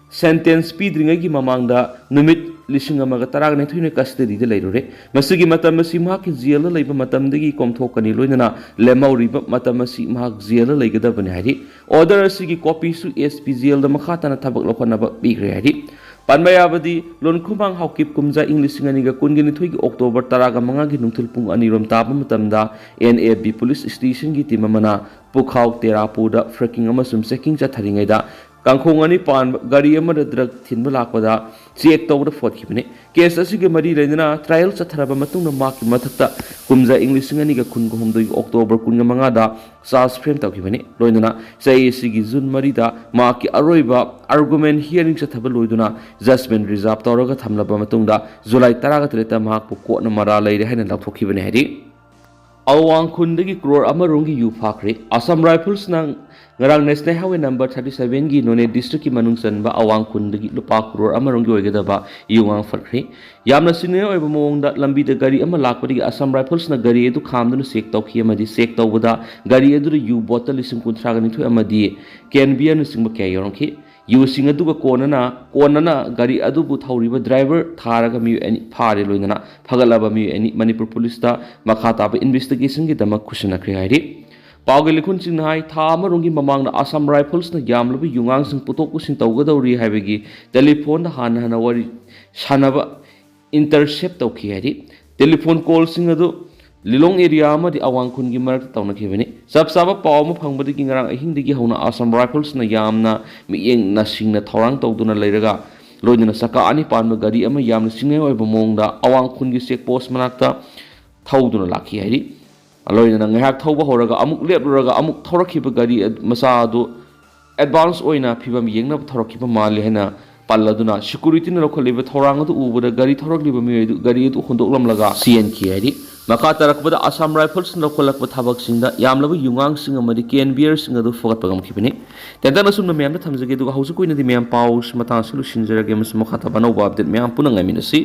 sentence ꯄꯤꯗ꯭ꯔꯤꯉꯩꯒꯤ ꯃꯃꯥꯡꯗ ꯅꯨꯃꯤꯠ ꯂꯤꯁꯤꯡ ꯑꯃꯒ ꯇꯔꯥꯅꯤꯊꯣꯏꯅ custody ꯗ ꯂꯩꯔꯨꯔꯦ꯫ ꯃꯁꯤꯒꯤ ꯃꯇꯝ ꯑꯁꯤ ꯃꯍꯥꯛꯀꯤ jail ꯗ ꯂꯩꯕ ꯃꯇꯝꯗꯒꯤ ꯀꯣꯝꯊꯣꯛꯀꯅꯤ, ꯂꯣꯏꯅꯅ ꯂꯦꯝꯍꯧꯔꯤꯕ ꯃꯇꯝ ꯑꯁꯤ ꯃꯍꯥꯛ jail ꯗ ꯂꯩꯒꯗꯕꯅꯤ ꯍꯥꯏꯔꯤ꯫ Order ꯑꯁꯤꯒꯤ copy ꯁꯨ S P jail ꯗ ꯃꯈꯥ ꯇꯥꯅ ꯊꯕꯛ ꯂꯧꯈꯠꯅꯕ ꯄꯤꯈ꯭ꯔꯦ ꯍꯥꯏꯔꯤ꯫ ꯄꯟꯕ ꯌꯥꯕꯗꯤ, ꯂꯨꯟꯈꯨꯃꯥꯡ ꯍꯥꯎꯀꯤꯞ ꯀꯨꯝꯖꯥ ꯏꯪ ꯂꯤꯁꯤꯡ ꯑꯅꯤꯒ ꯀꯨꯟꯒ ꯅꯤꯊꯣꯏꯒꯤ October ꯇꯔꯥꯒ ꯃꯉꯥꯒꯤ ꯅꯨꯡꯊꯤꯜ ꯄꯨꯡ ꯑꯅꯤ ꯔꯣꯝ ꯇꯥꯕ ꯃꯇꯝꯗ N A B police station ꯒꯤ team ꯑꯃꯅ ꯄꯨꯈꯥꯎ ꯇꯦꯔꯥꯄꯨꯔꯗ fracking ꯑꯃꯁꯨꯡ checking ꯆꯠꯊꯔꯤꯉꯩꯗ, ꯀꯥꯡꯈꯣꯡ ꯑꯅꯤ ꯄꯥꯟꯕ ꯒꯥꯔꯤ ꯑꯃꯗ drug ꯊꯤꯟꯕ ꯂꯥꯛꯄꯗ check ꯇꯧꯕꯗ ꯐꯣꯠꯈꯤꯕꯅꯤ꯫ Case ꯑꯁꯤꯒ ꯃꯔꯤ ꯂꯩꯅꯅ trial ꯆꯠꯊꯔꯕ ꯃꯇꯨꯡꯗ ꯃꯍꯥꯛꯀꯤ ꯃꯊꯛꯇ ꯀꯨꯝꯖꯥ ꯏꯪ ꯂꯤꯁꯤꯡ ꯑꯅꯤꯒ ꯀꯨꯟꯒ ꯍꯨꯝꯗꯣꯏꯒꯤ October ꯀꯨꯟꯒ ꯃꯉꯥꯗ charge frame ꯇꯧꯈꯤꯕꯅꯤ꯫ ꯂꯣꯏꯅꯅ ꯆꯍꯤ ꯑꯁꯤꯒꯤ June ꯃꯔꯤꯗ ꯃꯍꯥꯛꯀꯤ ꯑꯔꯣꯏꯕ argument hearing ꯆꯠꯊꯕ ꯂꯣꯏꯗꯨꯅ judgment reserve ꯇꯧꯔꯒ ꯊꯝꯂꯕ ꯃꯇꯨꯡꯗ, July ꯇꯔꯥꯒ ꯇꯔꯦꯠꯇ ꯃꯍꯥꯛꯄꯨ court ꯅ ꯃꯔꯥꯜ ꯂꯩꯔꯦ ꯍꯥꯏꯅ ꯂꯥꯎꯊꯣꯛꯈꯤꯕꯅꯤ ꯍꯥꯏꯔꯤ꯫ ꯑꯋꯥꯡ ꯈꯨꯟꯗꯒꯤ crore ꯑꯃ ꯔꯣꯝꯒꯤ ꯌꯨ ꯐꯥꯈ꯭ꯔꯦ꯫ Assam Rifles ꯅ ꯉꯔꯥꯡ National Highway number thirty seven ꯒꯤ Noney district ꯀꯤ ꯃꯅꯨꯡ ꯆꯟꯕ ꯑꯋꯥꯡ ꯈꯨꯟꯗꯒꯤ ꯂꯨꯄꯥ crore ꯑꯃ ꯔꯣꯝꯒꯤ ꯑꯣꯏꯒꯗꯕ ꯌꯨ ꯉꯥꯡ ꯐꯠꯈ꯭ꯔꯦ꯫ ꯌꯥꯝꯅ ꯁꯤꯡꯅꯅꯤꯡꯉꯥꯏ ꯑꯣꯏꯕ ꯃꯑꯣꯡꯗ ꯂꯝꯕꯤꯗ ꯒꯥꯔꯤ ꯑꯃ ꯂꯥꯛꯄꯗꯒꯤ Assam Rifles ꯅ ꯒꯥꯔꯤ ꯑꯗꯨ ꯈꯥꯝꯗꯨꯅ check ꯇꯧꯈꯤ ꯑꯃꯗꯤ check ꯇꯧꯕꯗ ꯒꯥꯔꯤ ꯑꯗꯨꯗ ꯌꯨ bottle ꯂꯤꯁꯤꯡ ꯀꯨꯟꯊ꯭ꯔꯥꯒ ꯅꯤꯊꯣꯏ ꯑꯃꯗꯤ can beer ꯅꯆꯤꯡꯕ ꯀꯌꯥ ꯌꯥꯎꯔꯝꯈꯤ꯫ ꯌꯨꯁꯤꯡ ꯑꯗꯨꯒ ꯀꯣꯟꯅꯅ, ꯀꯣꯟꯅꯅ ꯒꯥꯔꯤ ꯑꯗꯨꯕꯨ ꯊꯧꯔꯤꯕ driver ꯊꯥꯔꯒ ꯃꯤꯑꯣꯏ ꯑꯅꯤ ꯐꯥꯔꯦ꯫ ꯂꯣꯏꯅꯅ ꯐꯒꯠꯂꯕ ꯃꯤꯑꯣꯏ ꯑꯅꯤ ꯃꯅꯤꯄꯨꯔ police ꯇ ꯃꯈꯥ ꯇꯥꯕ investigation ꯒꯤꯗꯃꯛ ꯈꯨꯠꯁꯤꯟꯅꯈ꯭ꯔꯦ ꯍꯥꯏꯔꯤ꯫ ꯄꯥꯎꯒꯤ ꯂꯤꯈꯨꯟꯁꯤꯡꯅ ꯍꯥꯏ, ꯊꯥ ꯑꯃꯔꯣꯝꯒꯤ ꯃꯃꯥꯡꯗ Assam Rifles ꯅ ꯌꯥꯝꯂꯕ ꯌꯨꯉꯥꯡꯁꯤꯡ ꯄꯨꯊꯣꯛ ꯄꯨꯁꯤꯟ ꯇꯧꯒꯗꯧꯔꯤ ꯍꯥꯏꯕꯒꯤ telephone ꯗ ꯍꯥꯟꯅ ꯍꯥꯟꯅ ꯋꯥꯔꯤ ꯁꯥꯟꯅꯕ intercept ꯇꯧꯈꯤ ꯍꯥꯏꯔꯤ꯫ Telephone call ꯁꯤꯡ ꯑꯗꯨ ꯂꯤꯂꯣꯡ area ꯑꯃꯗꯤ ꯑꯋꯥꯡ ꯈꯨꯟꯒꯤ ꯃꯔꯛꯇ ꯇꯧꯅꯈꯤꯕꯅꯤ꯫ ꯆꯞ ꯆꯥꯕ ꯄꯥꯎ ꯑꯃ ꯐꯪꯕꯗꯒꯤ ꯉꯔꯥꯡ ꯑꯍꯤꯡꯗꯒꯤ ꯍꯧꯅ Assam Rifles ꯅ ꯌꯥꯝꯅ ꯃꯤꯠꯌꯦꯡ ꯅꯥꯁꯤꯡꯅ ꯊꯧꯔꯥꯡ ꯇꯧꯗꯨꯅ ꯂꯩꯔꯒ, ꯂꯣꯏꯅꯅ ꯆꯀꯥ ꯑꯅꯤ ꯄꯥꯟꯕ ꯒꯥꯔꯤ ꯑꯃ ꯌꯥꯝꯅ ꯁꯤꯡꯅꯅꯤꯡꯉꯥꯏ ꯑꯣꯏꯕ ꯃꯑꯣꯡꯗ ꯑꯋꯥꯡ ꯈꯨꯟꯒꯤ check post ꯃꯅꯥꯛꯇ ꯊꯧꯗꯨꯅ ꯂꯥꯛꯈꯤ ꯍꯥꯏꯔꯤ꯫ ꯂꯣꯏꯅꯅ ꯉꯥꯏꯍꯥꯛ ꯊꯧꯕ ꯍꯧꯔꯒ ꯑꯃꯨꯛ ꯂꯦꯞꯂꯨꯔꯒ ꯑꯃꯨꯛ ꯊꯧꯔꯛꯈꯤꯕ ꯒꯥꯔꯤ ꯑꯗ-, ꯃꯆꯥ ꯑꯗꯨ advance ꯑꯣꯏꯅ ꯐꯤꯕꯝ ꯌꯦꯡꯅꯕ ꯊꯧꯔꯛꯈꯤꯕ ꯃꯥꯜꯂꯤ ꯍꯥꯏꯅ ꯄꯜꯂꯗꯨꯅ ꯁꯦꯀ꯭ꯌꯨꯔꯤꯇꯤꯅ ꯂꯧꯈꯠꯂꯤꯕ ꯊꯧꯔꯥꯡ ꯑꯗꯨ ꯎꯕꯗ ꯒꯥꯔꯤ ꯊꯧꯔꯛꯂꯤꯕ ꯃꯤꯑꯣꯏ ꯑꯗꯨ ꯒꯥꯔꯤ ꯑꯗꯨ ꯍꯨꯟꯗꯣꯛꯂꯝꯂꯒ ꯆꯦꯟꯈꯤ ꯍꯥꯏꯔꯤ꯫ ꯃꯈꯥ ꯇꯥꯔꯛꯄꯗ ꯑꯁꯥꯝ ꯔꯥꯏꯐꯜꯁꯅ ꯂꯧꯈꯠꯂꯛꯄ ꯊꯕꯛꯁꯤꯡꯗ ꯌꯥꯝꯂꯕ ꯌꯨꯉꯥꯡꯁꯤꯡ ꯑꯃꯗꯤ ꯀꯦꯟ ꯕꯤꯌꯔꯁꯤꯡ ꯑꯗꯨ ꯐꯒꯠꯄ ꯉꯝꯈꯤꯕꯅꯤ꯫ ꯇꯦꯟꯇꯛꯅ ꯁꯨꯝꯅ ꯃꯌꯥꯝꯗ ꯊꯝꯖꯒꯦ, ꯑꯗꯨꯒ ꯍꯧꯖꯤꯛꯀꯤ ꯑꯣꯏꯅꯗꯤ ꯃꯌꯥꯝ ꯄꯥꯎꯁꯤ ꯃꯇꯥꯡ ꯑꯁꯤ ꯂꯣꯏꯁꯤꯟꯖꯔꯒꯦ, ꯑꯃꯁꯨꯡ ꯃꯈꯥ ꯇꯥꯕ ꯑꯅꯧꯕ ꯑꯞꯗꯦꯠ ꯃꯌꯥꯝ ꯄꯨꯟꯅ ꯉꯥꯏꯃꯤꯟꯅꯁꯤ꯫